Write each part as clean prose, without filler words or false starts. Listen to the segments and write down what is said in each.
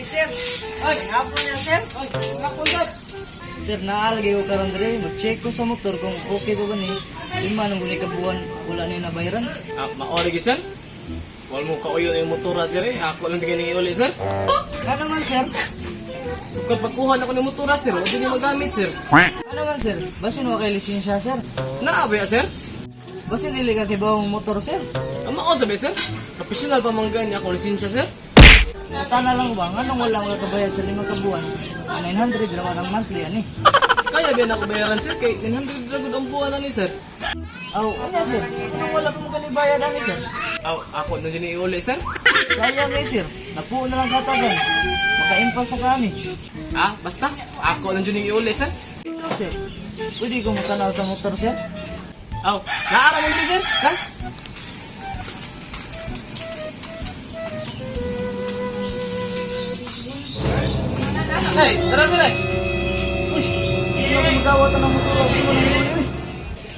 Sir. Ay, Hapon niya, sir. Ay, hapon, sir. Sir, naalagay ko karon dre, mag-check ko sa motor kung okay ko gani. 5 nang guli ka buwan wala ni nabayaran. Ah, maori gi, sir. Wal mo kauyo na yung motora, sir, eh. Ako lang tingin iuli, sir. Ano man, sir? Sukad pagkuha na ko ng motora, sir. Wala din magamit, sir. Ano man, sir? Basin wa kay lisensya, sir. Naa ba ya, sir? Basin dili ka kibaw ang motor, sir. Ama ko sabi, sir. Professional pa man gani ako lisensya, sir. Tana lang ba nganong wala ka kabayad sa 5 ka buwan? Ah, 900 ra man ang monthly ani. Kaya ba na ako bayaran, sir? Kay 900 ra gud ang buwan ani, sir. Aw, ano, sir? Anong wala pa mo gani bayad ani, sir? Aw, ako na din iuli, sir. Sayang eh, sir. Napuo na lang katagan. Maka-impas na kami. Ah, basta. Ako na din iuli, sir. Ano, sir? Pwede ko matanaw sa motor, sir? Aw, naara mo diri, sir. Ha? Hey, tara, sir, eh. Uy, sige na magdawat ang motor. Ako na lang uy.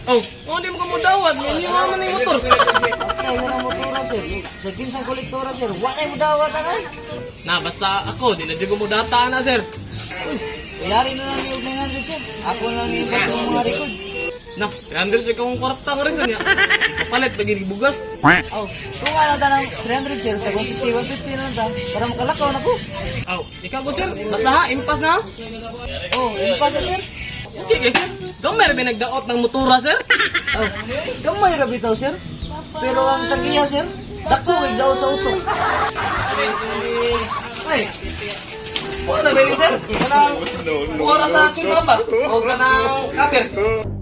Oh, oh, di mo ka mo dawat. May niyo man yung motor. Basta yun ang motora, sir. Sa kinsang kolektora, sir. Wala mo dawat ang ay. Na, basta ako, di na jud ko mo data na, sir. Uy, bayari na lang yung 900, sir. Ako na lang yung sa mga record. Na, 300 jud kong kwarta nga rin sir niya. Kapalit pag bugas. Oh, kung ano ta ng 300, sir, tag 150, 150 na lang ta. Para makalakaw na ko. Aw, ikaw ko, sir. Basta ha, impas na, ha. Oh, impas na, sir. Okay kay sir. Gamay ra ba nagdaot ng motora, sir? Oh, gamay ra bitaw, sir. Pero ang tagiya, sir, dako kay daot sa utok. Ay. Wala na ba ni sir? Kanang oras sa chunda ba? O kanang cutter?